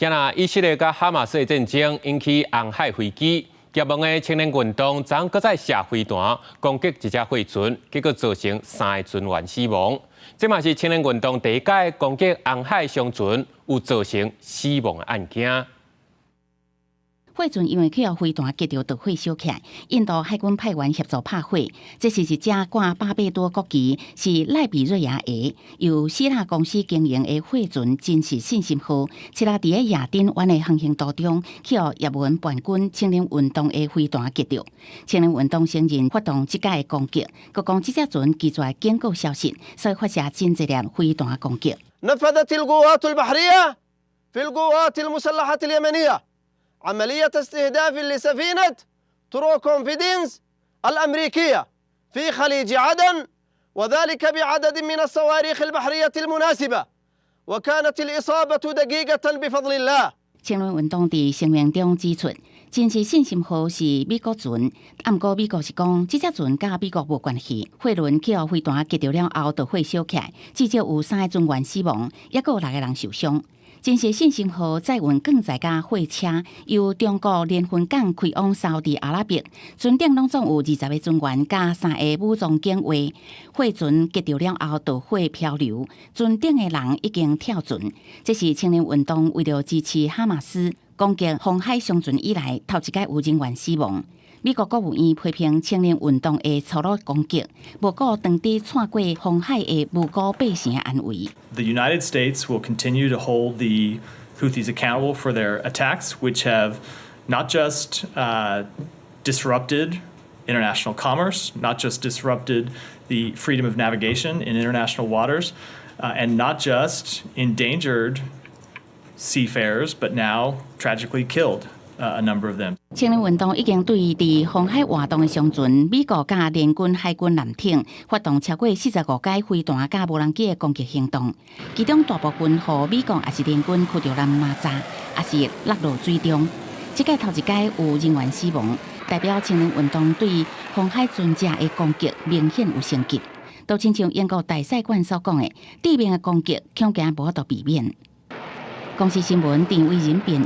今仔以色列佮哈馬斯的戰爭引起紅海危機，也門的青年運動昨閣再射飛彈攻擊一隻貨船，結果造成三個船員死亡。這嘛是青年運動第一擺攻擊紅海商船有造成死亡的案件。貨船因為去予飛彈擊著著火燒起來，印度海軍派員協助拍火。這是一隻掛巴貝多國旗，是賴比瑞亞的，由希臘公司經營的貨船真實信心號，七日佇咧亞丁灣的航行途中，去予也門叛軍青年運動的飛彈擊著。青年運動承認發動這擺的攻擊，閣講這隻船拒絕警告消息，所以發射真濟粒飛彈攻擊。 نفذت القوات البحرية في القوات المسلحة اليمنية عملية استهداف لسفينة ترو كونفيدنس الأمريكية في خليج عدن، وذلك بعدد من الصواريخ البحرية المناسبة، وكانت الإصابة دقيقة بفضل الله。青年運動佇聲明中指出，真實信心號是美國船，毋過美國是講這隻船佮美國無關係。貨輪去予飛彈擊著了後，著火燒起來，至少有三個船員死亡，抑閣有六個人受傷。真實信心號載運鋼材佮貨車，由中國連雲港開往沙烏地阿拉伯，船頂攏總有20個船員佮三个武裝警衛。貨船擊著了後，著火漂流，船頂的人已經跳船。這是青年運動為著支持哈馬斯攻擊紅海商船以來，頭一擺有人員死亡。美國國務院批評青年運動的粗魯攻擊，無顧當地竄過紅海的無辜百姓的安危。 The United States will continue to hold the Houthis accountable for their attacks, which have not just disrupted international commerce, not just disrupted the freedom of navigation in international waters, and not just endangered seafarers, but now tragically killed a number of them. 青年運動已經對佇紅海活動的商船，美國佮聯軍海軍艦艇發動超過45擺飛彈佮無人機的攻擊行動，其中大部分予美國抑是聯軍驅逐艦馬炸，抑是落入水中。這擺頭一擺有人員死亡，代表青年運動對紅海船隻的攻擊明顯有升級。都親像英國大使館所講的，致命的攻擊恐驚無法度避免。公視新聞陳偉仁編譯。